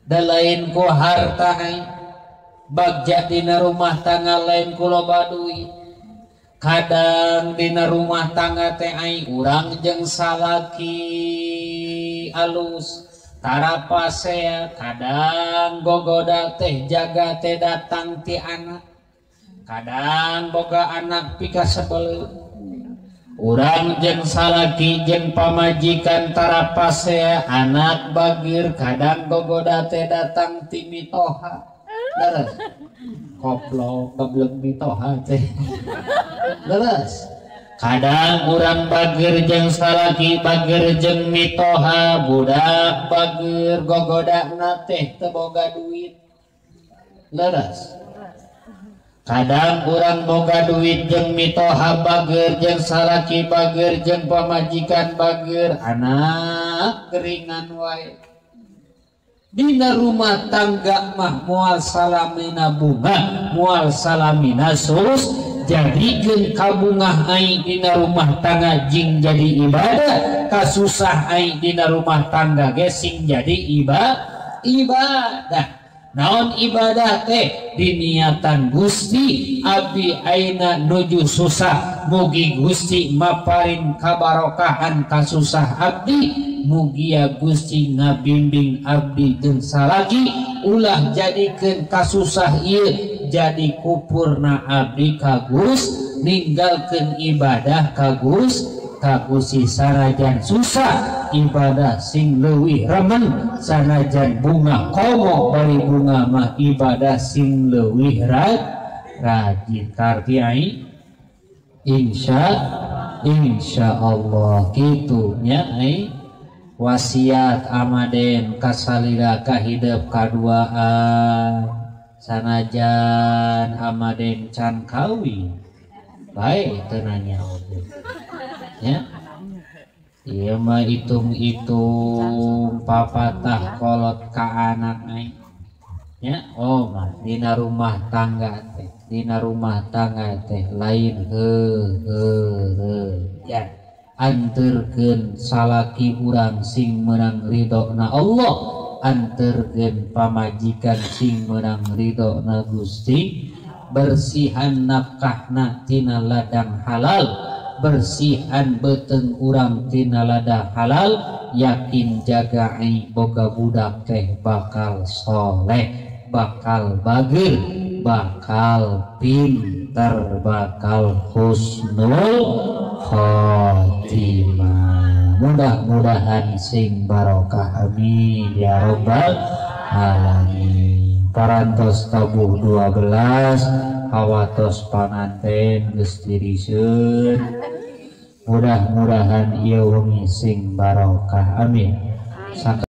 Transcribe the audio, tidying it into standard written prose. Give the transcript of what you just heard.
Da lain ku harta ai bagja dina rumah tangga lain ku loba duit. Kadang dina rumah tangga teh ai urang jeung salaki alus tara pasea, kadang gogoda teh jaga teh datang ti anak, kadang boga anak pikasebeleun. Urang jeung salaki jeung pamajikan tara pasea, anak bagir, kadang gogoda teh datang ti mitoha. Leres koplok goblok mitoha teh. Leres kadang urang bagir jeung salaki bagir jeung mitoha, budak bagir gogodana teh teu boga duit. Leres kadang urang boga duit jeung mitoha bageur jeung salaki bageur jeung pamajikan bageur, anak geringan wae. Dina rumah tangga mah moal salamina bunga, moal salamina sus. Jadikeun kabungah ai dina rumah tangga jing jadi ibadah, kasusah ai dina rumah tangga ge sing jadi ibadah. Naon ibadah teh diniatan Gusti abdi aina nuju susah, mugi Gusti maparin kabarokahan kasusah abdi, mugia Gusti ngabimbing abdi jeung salaki ulah jadikeun kasusah ieu jadi kupurna abdi ka Gus, ninggalkeun ibadah ka Gus, ka Gusti sanajan susah ibadah sing leuwih remen, sanajan bunga komo bari bunga mah ibadah sing leuwih rajin. Karti ai insya Allah kitu nya ai wasiat amaden kasalira kahidep kaduaan sanajan amaden can kawin bae teu nanya oge nya. Ieu mah hitung-hitung papatah kolot ka anak ai nya. Oh mah dina rumah tangga teh, dina rumah tangga teh lain heuh ya anterkeun salaki urang sing meunang ridho na Allah, anterkeun pamajikan sing meunang ridho na Gusti, bersihan nafkahna tina ladang halal, bersihan beuteung urang tina ladang halal, yakin jaga ai boga budak teh bakal soleh, bakal bageur, bakal pinter, bakal husnul khotimah. Mudah-mudahan sing barokah, amin ya robbal alamin. Parantos tabuh 12 hawatos panganten geus diriseun, mudah-mudahan ieu wengi sing barokah, amin.